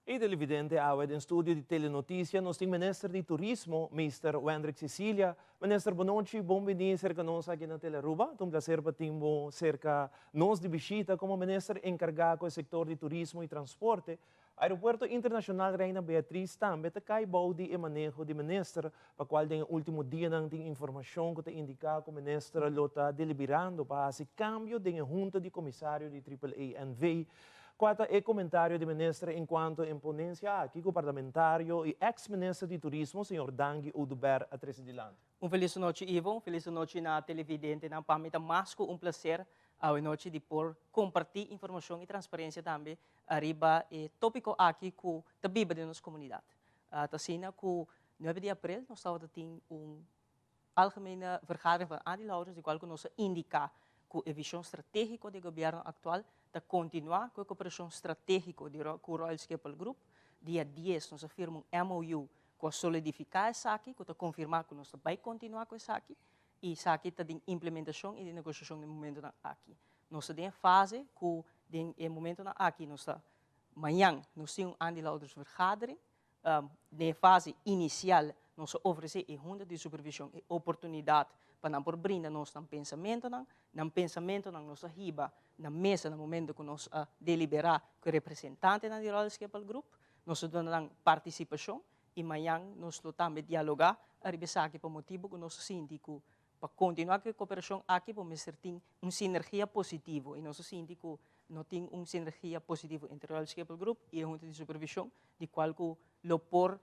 E televidente, awe den studio di Telenoticia nos tin Minister di Turismo, Mister Wendrick Cecilia. Minister, bon nochi, bon bini cerca nos aki na Telearuba. Ta un placer pa tin bo cerca nos di bishita como Minister encarga cu e sector di turismo y transporte. Aeropuerto Internacional Reina Beatriz tambe ta cay bou di e maneho di Minister, pa cual den e ultimo dianan tin informacion cu ta indica cu Minister lo ta deliberando pa haci cambio den e Hunta di Comisario di Triple A NV. Kua ta e komentario di minister enkuanto e ponensia aki ku parlamentario i eks minister di turismo señor Dangui Oduber a trese dilanti? Un felis nochi Ivo, un felis nochi na televidentenan. Pa mi ta mas ku un plaser awe nochi di por kompartí informashon i transparensia tambe ariba e tópiko aki ku ta biba den nos komunidat. Ta asina ku nuebe di aprel nos tabata tin un Algemene Vergadering van Aandeelhouders di cual cu nos a indica cu e vision strategico di e gobierno actual ta continua cu e cooperacion strategico di cu Royal Schiphol Group. Dia dies nos a firma un MOU cu a solidifica esaki, cu ta confirma cu nos ta bay continua cu esaki y esaki ta den implementacion y den negociacion den momentonan aki. Nos ta den e fase cu den e momentonan aki nos ta mañan nos tin un aandeelhoudersvergadering. Den e fase inisial nos a ofresé e Hunta di Supervishon e oportunidat pa nan por brinda nos nan pensamentonan. Nan pensamentonan nos a hiba na mesa na momento ku nos a deliberá ku e representantenan di Royal Schiphol Group. Nos a duna nan partisipashon i mañan nos lo tambe dialogá ariba esaki pa motibu ku nos a sinti ku pa kontinuá ku e koperashon aki bo mester tin un sinergia positivo i nos a sinti ku no tin un sinergia positivo entre Royal Schiphol Group i e Hunta di Supervishon di cual cu lo por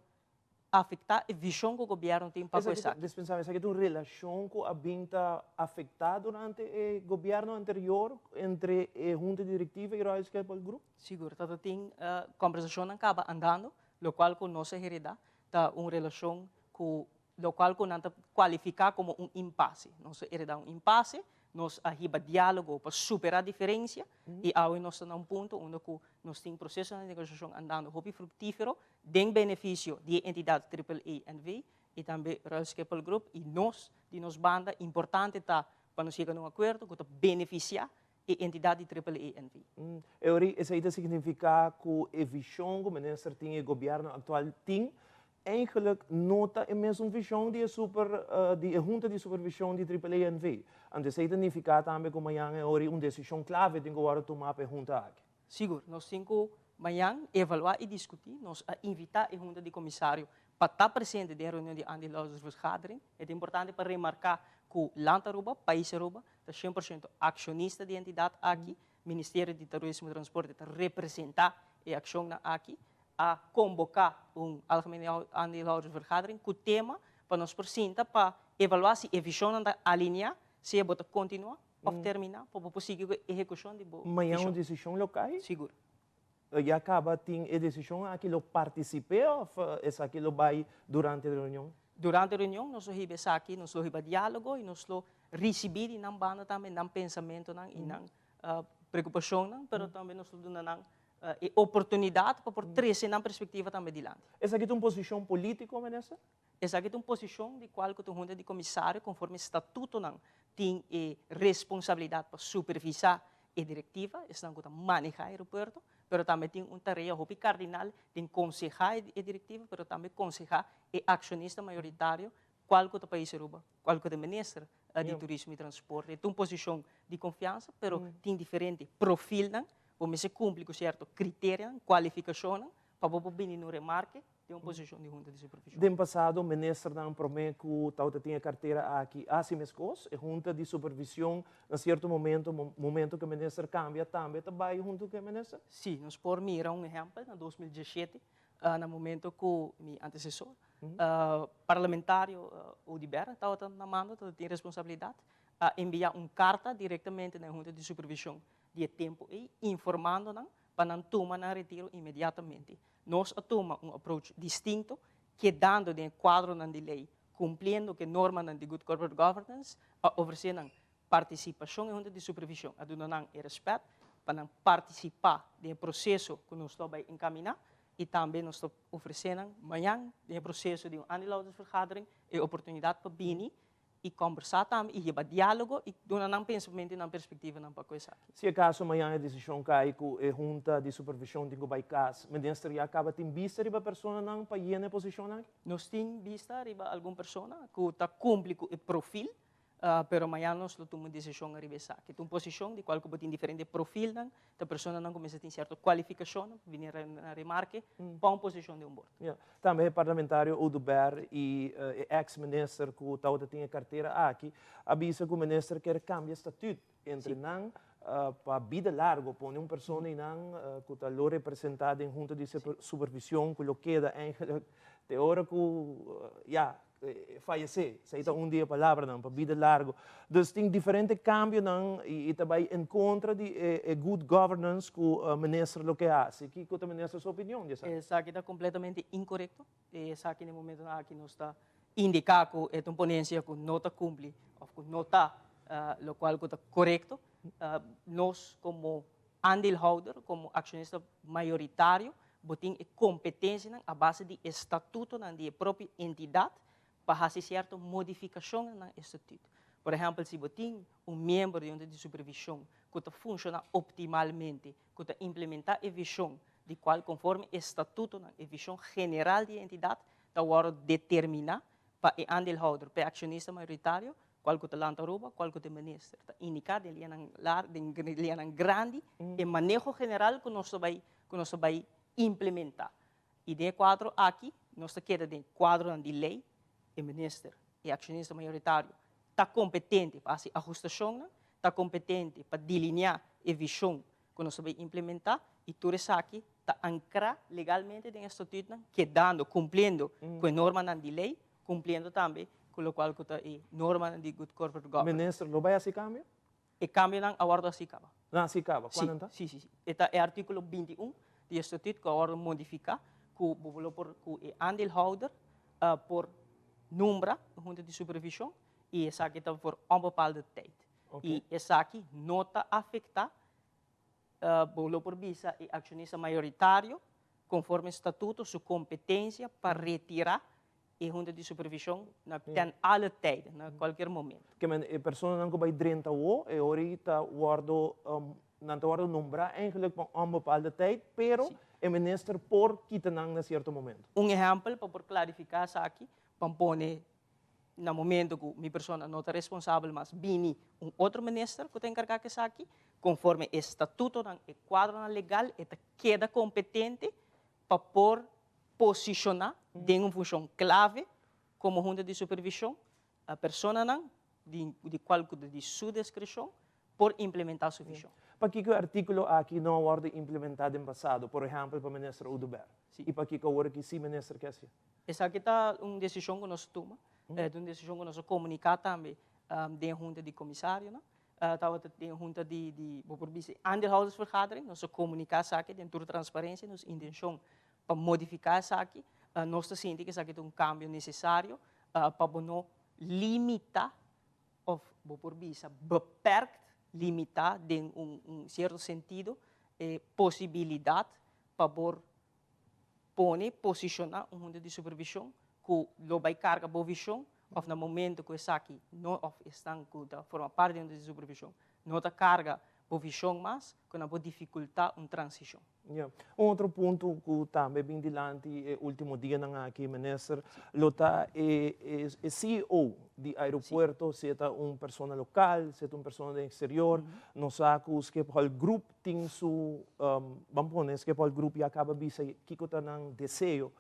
afecta e vision cu gobierno tin pa cu esaki. Dispensame, esaki ta un relacion cu a bin ta afecta durante e gobierno anterior entre e Hunta Directiva y Royal Schiphol Group? Sigur, ta tin conversacionnan caba andando, locual cu nos a hereda ta un relacion cu locual cu nan ta cualifica como un impasse. Nos a hereda un impasse, nos a hiba dialogo pa supera diferencia y awe nos ta na un punto unda cu nos tin procesonan di negociacion andando hopi fructifero den beneficio di e entidad Triple A NV y tambe Royal Schiphol Group y nos di nos banda importante ta pa nos yega na un acuerdo cu ta beneficia e entidad di Triple A NV. E ora esey ta significa cu e vision cu minister tin y e gobierno actual tin Eigenlijk no ta e mesun vision di e super di e hunta di supervision di Triple A NV. Anto esei ta nifiká tambe ku mañan e ora un desishon klave tin ku wòrdu tumá pa e hunta aki. Sigur, nos tin ku mañan evaluá i diskutí. Nos a invitá e hunta di komisario pa ta presente den e reunion di aandeelhoudersvergadering. E ta importante pa remarká ku Land Aruba, Pais Aruba, ta 100% akshonista di e entidat aki. Ministerio di Turismo i Transporte ta representá e akshonnan aki. A konboká un Algemene Aandeelhoudersvergadering ku tema pa nos por sinta pa evaluá si e vishonnan ta alineá, sea bo ta kontinuá òf terminá pa bo por sigui ku e ehekushon di bo Mañan un vishon. desishon lo kai? Sigur. Ya kaba tin e desishon aki lo partisip'é òf esaki lo bai durante e reunion? Durante e reunion nos lo hiba esaki, nos lo hiba diálogo i nos lo risibí di nan banda tambe nan pensamentonan i nan preokupashonnan, pero tambe nos lo duna nan e oportunidat pa por trese nan perspektiva tambe dilanti. Esaki ta un posishon polítiko, Minister? Esaki ta un posishon di kual ku ta hunta di komisario konforme statutonan tin e responsabilidat pa supervisá e direktiva, esnan ku ta manehá e aeropuerto, pero tambe tin un tarea hopi kardinal den konsehá e direktiva, pero tambe konsehá e akshonista mayoritario kual ku ta pais Aruba, kual ku ta minister di turismo i transporte. Ta un posishon di konfiansa, pero tin diferente profilnan. Bo mester kumpli ku sierto kriterianan, kualifikashonnan, pa bo por bini na un remarke den un posishon di hunta di supervishon. Den pasado ministernan promé ku tabata tin e kartera aki a hasi meskos. E hunta di supervision na sierto momento, momento ku e minister kambia tambe ta bai huntu ku e minister? Sí, nos por mira un ehèmpel na 2017, na momento ku mi antesesor, parlamentario Oduber tabata na mando, tabata tin responsabilidat, a enviá un karta direktamente na e hunta di supervision di e tempu ei, informando nan pa nan tuma nan retiro inmediatamente. Nos a tuma un approach distinto, kedando den e kuadronan di lei, kumpliendo ku e normanan di Good Corporate Governance, a ofresé nan partisipashon e hunta di supervishon, a duna nan e rèspèt pa nan partisipá den e proseso ku nos lo bai enkaminá i tambe nos ta ofresé nan mañan den e proseso di un aandeelhoudersvergadering e oportunidat pa bini. I kombersá tambe i hiba diálogo i duna nan pensamentu i nan perspektivanan pa ku esaki. Si acaso mañan e decision cay cu e hunta di supervision tin cu bay cas, minister ya caba tin bista riba personanan pa yena e posicionnan aki? Nos tin bista riba algun persona cu ta cumpli cu e profil, pero mañan nos lo tuma un decision ariba esaki. Ta un posicion di cual cu bo tin diferente profilnan, ta personanan cu mester tin cierto cualificacionnan pa bini na remarke pa un posicion den un bord. Ya. Tambe e parlamentario Oduber y e ex minister cu tabata tin e cartera aki a bisa cu minister kier cambia statuut entre nan pa bida largo, pone un persona eynan cu ta lo representa den hunta di supervision cu lo keda eigenlijk te ora cu ya fayesé. Esei ta un di e palabranan, pa bida largo. Dus tin diferente kambionan i ta bai en kontra di e good governance ku minister lo ke hasi. Kiko ta minister su opinion di esaki? Esaki ta kompletamente inkorekto. Esaki na e momentonan aki nos ta indiká ku e ta un ponensia ku no ta kumpli òf ku no ta lokual ku ta korekto. Nos komo aandeelhouder, komo akshonista mayoritario, bo tin e kompetensianan a base di e statutonan di e propio entidat pa hasi sierto modifikashonnan na e statuut. Por ehèmpel, si bo tin un miembro di hunta di supervishon ku ta funshoná optimalmente, ku ta implementá e vishon di kual konforme e statutonan, e vishon general di e entidat ta wòrdu determiná pa e aandeelhouder, pa e akshonista mayoritario, Cual cu ta lanta Aruba, cual cu ta e minister. Ta indica den lianan lar, den lianan grandi, e maneho general cu nos ta bay, cu nos ta bay implementa. Y den e cuadro aki, nos ta keda den cuadronan di ley, e minister, e accionista mayoritario, ta competente pa haci ahustacionnan, ta competente pa delinea e vision cu nos ta bay implementa, y tur esaki ta ancra legalmente den e statuutnan, kedando, cumpliendo cu e normanan di ley, Cumpliendo tambe cu locual cu ta e normanan di Good Corporate Governance. Minister, lo bay haci cambio? E cambionan a wordo haci caba. Nan haci caba? Si, Cuannan ta? si, si, si. E ta e articulo 21 di e statuut cu a wordo modifica cu bo lo por, cu e aandeelhouder por nombra un hunta di supervision y esaki ta voor onbepaalde tijd. Y esaki no ta afecta Bo lo por bisa e akshonista mayoritario, konforme statuto, su kompetensia pa retirá e hunta di supervishon na ten alle tijden, na kualkier momento. Ke men e personanan ku bai drenta awo, e ora ei ta wòrdu, nan ta wòrdu nombrá eigenlijk pa un onbepaalde tijd, pero e minister por kita nan na sierto momento. Un ehèmpel pa por klarifiká esaki, pa pone Na momento ku mi persona no ta responsabel mas, bini un otro minister ku ta enkargá ku esaki. Konforme e statutonan, e kuadronan legal, e ta keda kompetente pa por posishoná den un funshon klave komo hunta di supervishon personanan di kual ku ta di su deskreshon por implementá su vishon. Pakiko e artíkulo aki no a wòrdu implementá den pasado, por ehèmpel pa Minister Oduber? I pakiko awor aki sí Minister ke hasié? Esaki ta un desishon ku nos a tuma, ta un desishon ku nos a komuniká tambe den hunta di komisarionan, tabata den hunta di di bo por bisa aandeelhoudersvergadering, nos a komuniká esaki den tur transparensia, nos intenshon pa modifiká esaki, nos ta sinti ku esaki ta un kambio nesesario pa bo no limitá òf bo por bisa beperkt, limitá den un sierto sentido e posibilidat pa por pone, posishoná un hunta di supervishon ku lo bai karga bo vishon òf na momento ku esaki no òf esnan ku ta forma parti di e hunta di supervishon no ta karga bo vishon mas ku nan por difikultá un transishon. Ya. Un otro punto ku tambe bin dilanti e ultimo dianan aki, Minister, lo ta e e CEO di aeropuerto, si e ta un persona lokal, si e ta un persona den eksterior. Nos sa ku Schiphol Group tin su, ban pone Schiphol Group ya kaba bisa kiko ta nan deseo.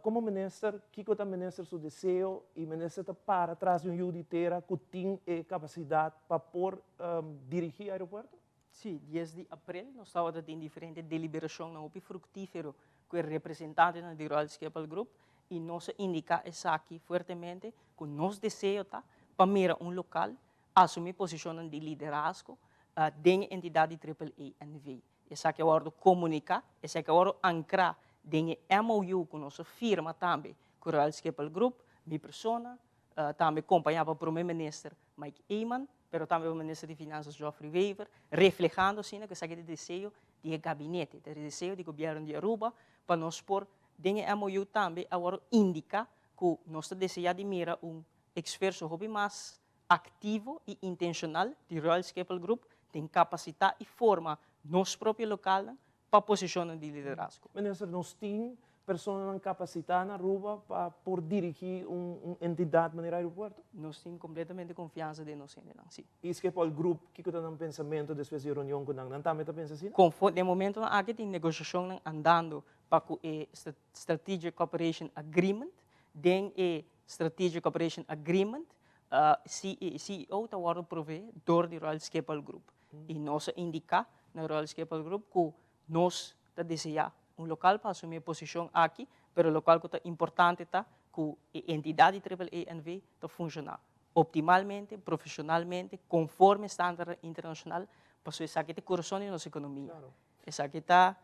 Komo Minister, kiko ta Minister su deseo i Minister ta para tras di un yu di tera ku tin e kapasidat pa por dirigí aeropuerto? Sí, dies di aprel nos tabata tin diferente deliberashonnan hopi fruktífero ku e representantenan di Royal Schiphol Group i nos a indiká esaki fuertemente ku nos deseo ta pa mira un lokal asumí posishonnan di liderazgo den e entidat di Triple A NV. Esaki a wòrdu komuniká, esaki a wòrdu ankrá den e MOU ku nos a firma tambe ku Royal Schiphol Group, mi persona, tambe kompañá pa Prome Minister Mike Eman, pero tambe pa Minister di Finanzas Geoffrey Wever, reflehando asina ku esaki ta e deseo di e gabinete, ta e deseo di Gobierno di Aruba pa nos por den e MOU tambe a wòrdu indiká ku nos ta deseá di mira un esfuerso hopi mas aktivo i intenshonal di Royal Schiphol Group den kapasitá i forma nos propio lokalnan pa posishon di liderazgo. Minister, nos tin personanan kapasitá na Aruba pa por dirigí un entidat manera aeropuerto? Nos tin kompletamente konfiansa den nos hendenan, sí. I Schiphol Group, kiko ta nan pensamentu despues di reunion ku nan? Nan tambe ta pensa asina? Konforme, den momentonan aki tin negoshashonnan andando pa ku e Strategic Cooperation Agreement. Den e Strategic Cooperation Agreement, CEO ta wòrdu proveé dor di Royal Schiphol Group. I nos a indiká na Royal Schiphol Group ku nos ta deseá un lokal pa asumí e posishon aki, pero lokual ku ta importante ta ku e entidat di Triple A NV ta funshoná optimalmente, profeshonalmente, konforme standarnan internashonal, pasobra esaki ta e kurason di nos ekonomia. Esaki ta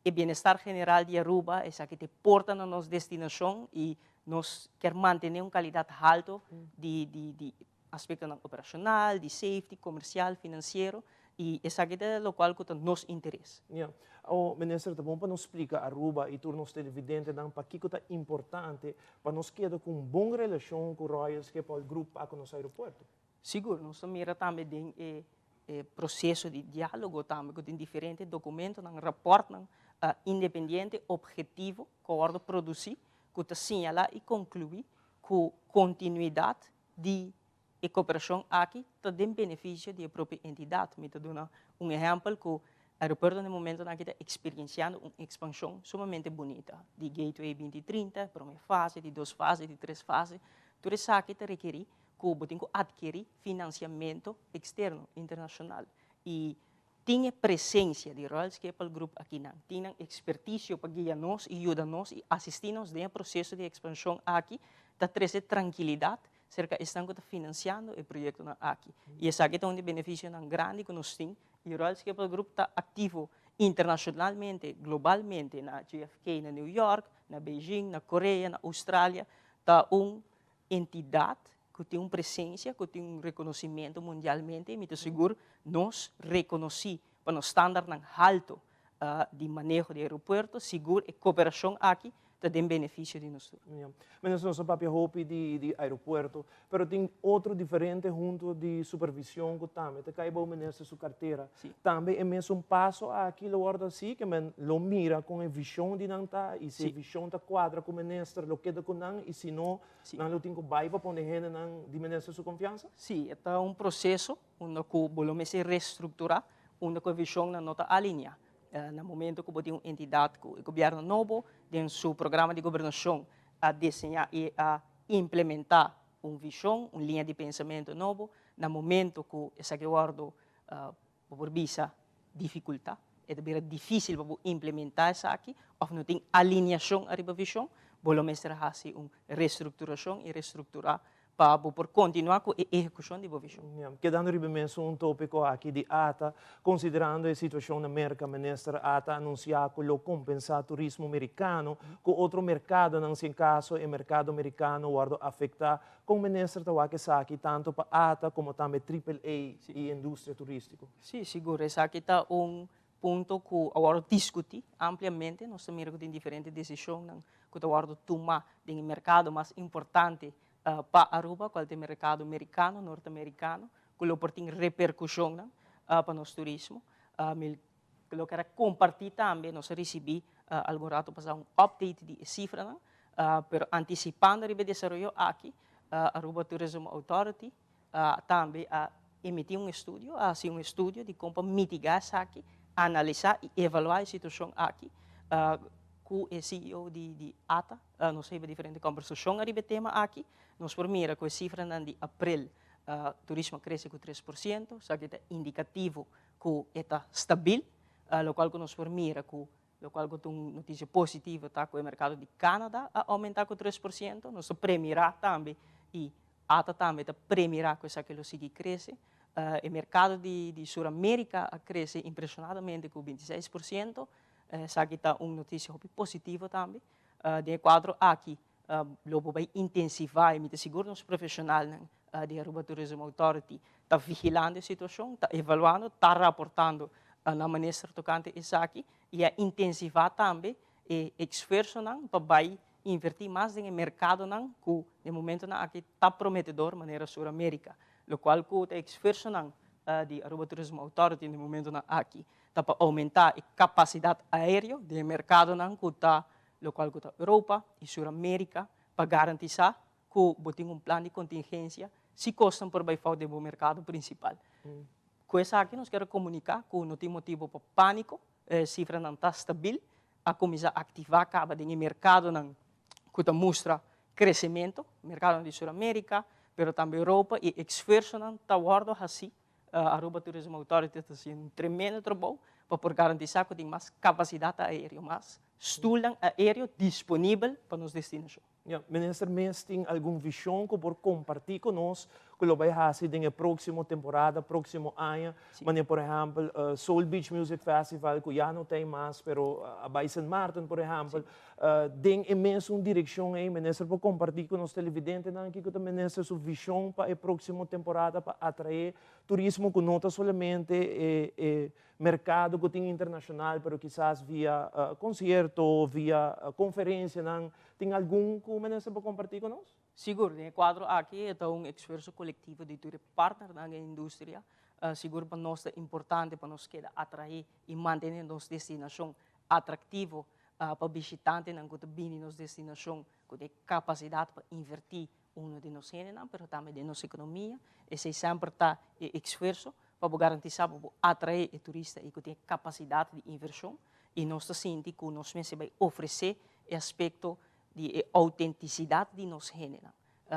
e bienestar general di Aruba, esaki ta e porta na nos destinashon i nos kier mantené un kalidat halto di di aspektonan operashonal, di safety, komersial, finansiero i esaki ta lokual ku ta nos interes. Ya. Awo, Minister, ta bon pa nos splika Aruba i tur nos televidentenan pakiko ta importante pa nos keda ku un bon relashon ku Royal Schiphol Group pa ku nos aeropuerto. Sigur, nos ta mira tambe den e proseso di diálogo tambe ku tin diferente dokumentonan, rapòrtnan independiente, ophetivo ku a wòrdu produsí ku ta siñalá i konkluí ku kontinuidat di e koperashon aki ta den benefisio di e propio entidat. Mi ta duna un ehèmpel ku aeropuerto na e momentonan aki ta eksperensiando un ekspanshon sumamente bunita di Gateway 2030, promé fase, di dos fase, di tres fase. Tur esaki ta rekerí ku bo tin ku atkerí finansiamentu eksterno, internashonal. I tin e presensia di Royal Schiphol Group akinan, tin nan ekspertisio pa guia nos i yuda nos i asistí nos den e proseso di ekspanshon aki, ta trese trankilidat serka esnan ku ta finansiando e proyektonan aki. I esaki ta un di e benefisionan grandi ku nos tin. I Royal Schiphol Group ta aktivo internashonalmente, globalmente, na JFK na New York, na Beijing, na Korea, na Australia. Ta un entidat ku tin un presensia, ku tin un rekonosimentu mundialmente i mi ta sigur nos rekonosí pa nos standartnan haltu di maneho di aeropuerto, sigur e koperashon aki ta den benefisio di nos tur. Ya. Minister, nos a papia hopi di aeropuerto, pero tin otro diferente hunto di supervision ku tambe ta kai bou minister su kartera. Tambe e mesun paso aki lo wòrdu hasi, ke men lo mira kon e vishon di nan ta i si e vishon ta kuadra ku minister lo keda ku nan i si no nan lo tin ku bai pa pone hendenan di minister su konfiansa? Sí, e ta un proseso unda ku bo lo mester restrukturá, unda ku e vishonnan no ta alineá. Na momento ku bo tin un entidat ku e gobièrnu nobo den su programa di gobernashon a diseñá i a implementá un vishon, un liña di pensamentu nobo, na momento ku esaki wòrdu bo por bisa dificulta, e ta bira dificil pa bo implementa esaki of no tin alineacion ariba vision, bo lo mester haci un restructuracion y restructura pa bo por continua cu e ehecucion di bo vision. Ya, kedando riba e mesun topico aki di ata, considerando e situacion na Merca, Minister ata anuncia cu lo compensa turismo Mericano cu otro mercadonan si en caso e mercado Mericano wordo afecta. Kon minister ta wak esaki tanto pa ata komo tambe Triple A i industria turístiko? Sí, sigur. Esaki ta un punto ku a wòrdu diskutí ampliamente. Nos ta mira ku tin diferente desishonnan ku ta wòrdu tumá den e merkado mas importante pa Aruba, kual ta e merkado merikano, norteamerikano, ku lo por tin reperkushonnan pa nos turismo. Mi lo ker a kompartí tambe, nos a risibí algun rato pasá un update di e sifranan, pero antisipando riba e desaroyo aki, Aruba Tourism Authority tambe a emití un estudio, a hasi un estudio di kon pa mitigá esaki, analisá i evaluá e situashon aki ku e CEO di ata. Nos a hiba diferente kòmbersashon ariba e tema aki. Nos por mira ku e sifranan di aprel turismo a krese ku 3%, esaki ta indikativo ku e ta stabil, lokual ku nos por mira ku lokual ku ta un notisia positivo ta ku e merkado di Canada a oumentá ku 3%. Nos ta premirá tambe i ata tambe ta premirá ku esaki lo sigui krese. E merkado di Sur Amerika a krese impreshonadamente ku 26%. Esaki ta un notisia hopi positivo tambe. Den e kuadro aki lo bo bai intensivá i mi ta sigur nos profeshonalnan di Aruba Tourism Authority ta vigilando e situashon, ta evaluando, ta raportando na minister tokante esaki i a intensivá tambe e esfuersonan pa bai inverti mas den e mercadonan cu den momentonan aki ta prometedor manera Sur America. Locual cu ta esfuersonan di Aruba Tourism Authority den momentonan aki ta pa aumenta e capacidad aereo den e mercadonan cu ta locual cu ta Europa y Sur America pa garantisa cu bo tin un plan di contingencia si cosnan por bay fout den bo mercado principal. Cu esaki nos kier comunica cu no tin motibo pa panico, e cifranan ta stabil, a cuminsa activa caba den e mercadonan cu ta mustra crecemento, mercadonan di Sur America, pero tambe Europa y esfuerzonan ta wordo haci. Aruba Tourism Authority ta haciendo un tremendo trabou pa por garantisa cu tin mas capacidad aereo, mas stoelnan aereo disponibel pa nos destinacion. Ja, minister mes tin algun vision cu por comparti cu nos cu lo bay haci den e proximo temporada, proximo aña? Manera por ehempel Soul Beach Music Festival cu ya no tin mas, pero a bay Sint Maarten, por ehempel. Den e mesun direccion ey, minister por comparti cu nos televidentenan kico ta minister su vision pa e proximo temporada pa atrae turismo cu no ta solamente e mercado cu tin internacional, pero kisas via concierto, via conferencianan? Tin algun cu minister por comparti cu nos? Sigur, den e cuadro aki ta un esfuerso colectivo di tur partnernan den industria. Sigur pa nos ta importante pa nos keda atrae y mantene nos destinacion atractivo pa bishitantenan cu ta bini nos destinacion cu e capacidad pa inverti uno di nos hendenan, pero tambe den nos economia. Esey semper ta e esfuerso pa garantisa pa atrae e turista y cu tin capacidad di inversion, y nos ta sinti cu nos mester bay ofrece e aspecto di autenticidad di nos hendenan.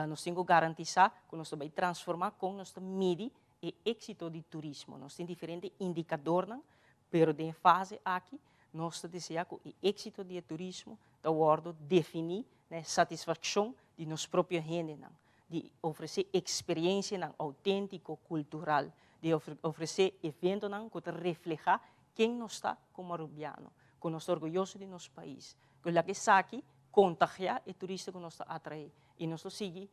Nos tin cu garantisa cu nos ta bay transforma con nos ta midi e exito di turismo. Nos tin diferente indicadornan, pero den fase aki nos ta desea cu e exito di turismo ta wordo defini na satisfaccion di nos propio hendenan, di ofrece experiencianan autentico, cultural, di ofrece eventonan cu ta refleha ken nos ta como Arubiano, cu nos ta orguyoso di nos pais, cu laga esaki contagia e turista cu nos ta atrae. Y nos ta sigui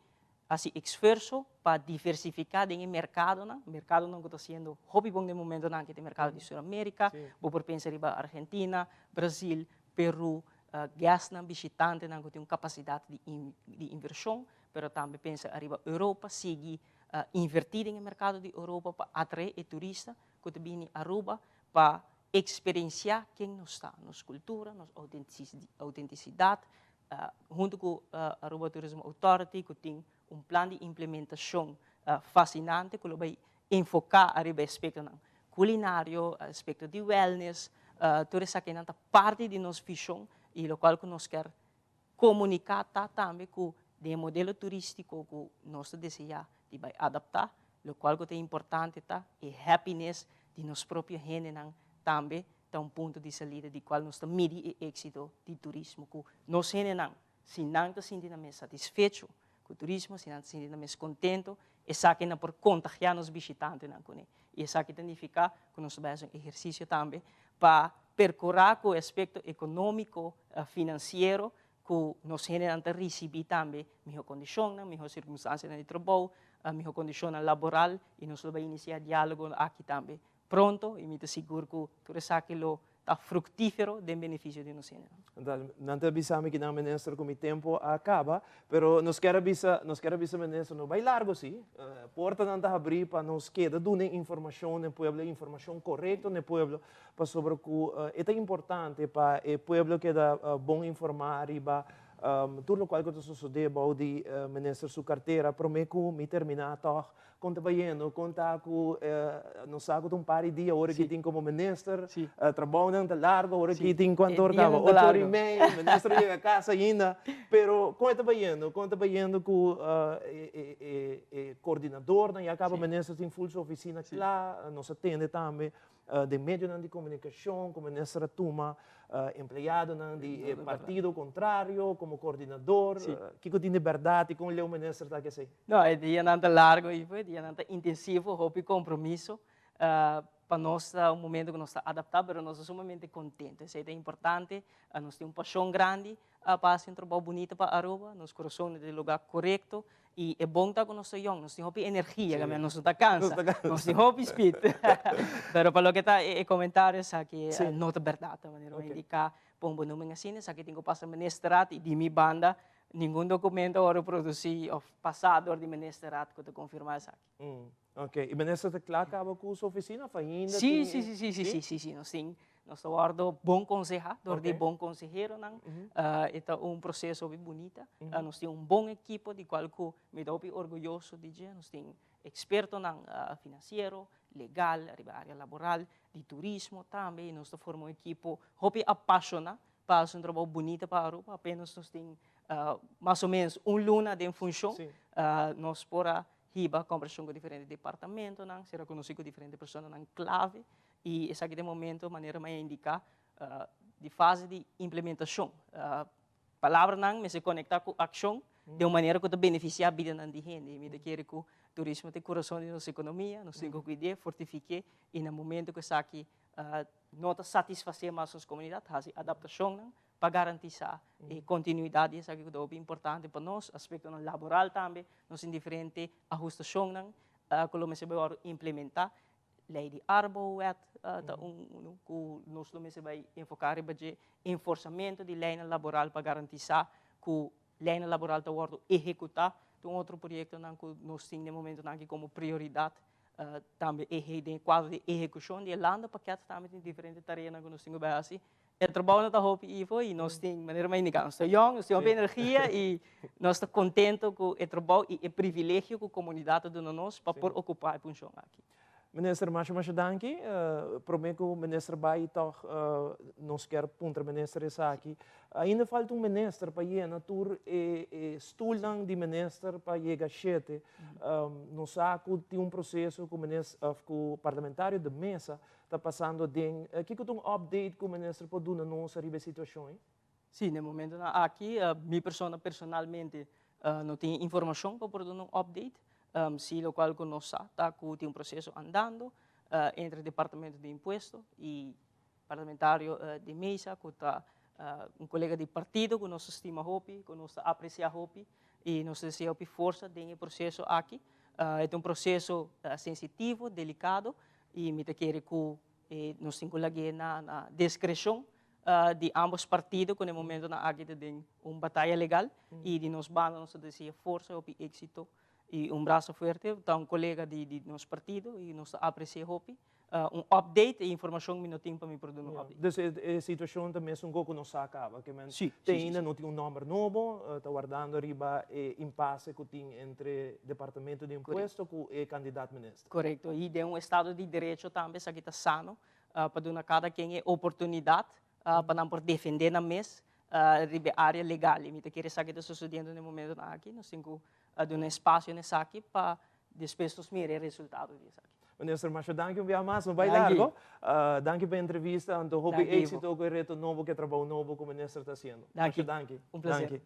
haci esfuerso pa diversifica den mercadonan, mercadonan cu ta siendo hopi bon den momentonan, cu ta mercado di Sur America, bo por pensa riba Argentina, Brasil, Peru, guestnan, bishitantenan cu tin un capacidad di inversion, pero tambe pensa ariba Europa, sigui inverti den mercado di Europa pa atrae e turista cu ta bini Aruba pa experiencia ken nos ta, nos cultura, nos autenticidad, hunto cu Aruba Tourism Authority, cu tin un plan di implementacion fascinante, cu lo bay enfoca ariba aspectonan culinario, aspecto di wellness, tur esaki ta parti di nos vision y locual cu nos kier comunica ta tambe cu e modelo turistico cu nos ta desea di bay adapta, locual cu ta importante ta e happiness di nos propio hendenan tambe ta un punto di salida di cual nos ta midi e exito di turismo, cu nos hendenan, si nan ta sinti nan mes satisfecho cu turismo, si nan ta sinti nan mes contento, esaki nan por contagia nos bishitantenan cune. Y esaki ta significa cu nos ta bay haci un ehercicio tambe pa percura cu e aspecto economico, financiero, cu nos hendenan ta ricibi tambe miho condicion, miho circunstancia di trabou, miho condicion laboral, y nos lo bay inicia dialogo aki tambe pronto, y mi ta sigur cu tur esaki lo ta fructifero den beneficio di nos hendenan. Anto, nan ta bisa mi cu nan, minister, cu mi tempo a caba, pero nos kier bisa minister, no bay largo si, portanan ta habri pa nos keda duna informacion na pueblo, informacion corecto na pueblo, pasobra cu ta importante pa e pueblo keda bon informa riba tur loke ta sucede bou di minister su cartera. Prome cu mi termina toch, con ta bayendo, con ta cu nos sa un par di dia ora cu tin como minister, trabou ta largo, ora cu tin cuanto ora caba, 8:30, minister yega cas ainda, pero con ta bayendo, con ta bayendo cu e coordinador, ya caba minister tin full su oficina cla, nos a tende tambe di medio di comunicacion, como minister tuma empleado di partido contrario como coordinador, kico tin di berdad y con leu minister ta cu esey? No, e dianan ta largo y foi dianan ta intensivo, hopi compromiso. Pa nos ta un momento cu nos ta adapta, pero nos ta sumamente contento. Esey ta importante, nos tin un pasion grandi pa haci un trabou bunita pa Aruba, nos curason ta den lugar corecto y e bon ta cu nos ta jong, nos tin hopi energia, nos no ta cansa, nos tin hopi speed. Pero pa loke ta e comentario aki, no ta berdad, manera indica. Pon benoeming asina, esaki tin ku pasa ministerraad i di mi banda ningun dokumento a wòrdu produsí òf pasá dor di ministerraad ku ta konfirmá esaki. Ok, i minister ta kla kaba ku su ofisina òf ainda tin? Sí, sí, sí, sí, sí, sí, sí, nos tin, nos ta wòrdu bon konsehá dor di bon konseheronan. E ta un proseso hopi bunita. Nos tin un bon ekipo di kual ku mi ta hopi orguyoso di dje. Nos tin ekspertonan finansiero, legal, riba área laboral, di turismo tambe i nos ta forma un ekipo hopi apashoná pa hasi un trabou bunita pa Aruba. Apenas nos tin mas o menos un luna den funshon, nos por a hiba kombersashon ku diferente departamentonan, sera konosí ku diferente personanan klave i esaki ta e momento manera mi a indiká di fase di implementashon. Palabranan mester konektá ku akshon den un manera ku ta benefisiá bidanan di hende. I mi ta kere ku turismo ta e kurason di nos ekonomia, nos tin ku kuid'é, fortifik'é i na momento ku esaki no ta satisfasé mas nos komunidat, hasi adaptashonnan pa garantisá e kontinuidat di esaki ku ta hopi importante pa nos. Aspektonan laboral tambe, nos tin diferente ahustashonnan ku lo mester bai wòrdu implementá. Lei di Arbowet ta un unu ku nos lo mester bai enfoká riba dje, enforsamentu di leinan laboral pa garantisá ku leinan laboral ta wòrdu ehekutá ta un otro proyektonan ku nos tin den momentunan aki komo prioridat. Tambe den e kuadro di ehekushon di e landenpakket tambe tin diferente tareanan ku nos tin ku bai hasi. E trabou no ta hopi, Ivo, i nos tin, manera mi a indiká, nos ta yòn, nos tin hopi energia i nos ta kontento ku e trabou i e privilegio ku komunidat ta duna nos pa por okupá e funshon aki. Minister, masha masha danki. Promé ku minister bai tòg nos kier puntra minister esaki. Ainda falta un minister pa yena tur e stulnan di minister pa yega shete. Nos sa ku tin un proseso ku minister òf ku parlamentario de mesa ta pasando den. Kiko ta un update ku minister por duna nos ariba e situashon ei? Sí, na e momentonan aki mi persona personalmente no tin informashon pa por duna un update. Sí lokual ku nos sa ta ku tin un proseso andando entre Departamento di Impuesto i Parlamentario de Meza ku ta un kolega di partido ku nos ta stima hopi, ku nos ta apresiá hopi i nos ta desea hopi forsa den e proseso aki. E ta un proseso sensitivo, delikado I mi ta kere ku nos tin ku lag'é na diskreshon di ambos partido ku na e momentonan aki ta den un bataya legal i di nos banda nos ta desea forsa hopi éksito i un braso fuerte. Ta un kolega di nos partido i nos ta apresi'é hopi. Un update e informashon mi no tin pa mi por duna un update. Dus e situashon ta mesun ku ku nos sa kaba, ke men te ainda no tin un nòmber nobo, ta wardando riba e impase ku tin entre Departamento di Impuesto ku e kandidat minister. Korekto, i den un estado di derecho tambe esaki ta sano pa duna kada ken e oportunidat pa nan por defendé nan mes riba e área legal. I mi ta kere esaki ta sosodiendo na e momentonan aki. Nos tin ku duna espasio na esaki pa despues nos mira e resultado di esaki. Minister, masha danki un biaha mas. No bai largo. Danki pa e entrevista. Anto hopi éksito ku e reto nobo, ku e trabou nobo ku minister ta hasiendo. Masha danki. Un plaser.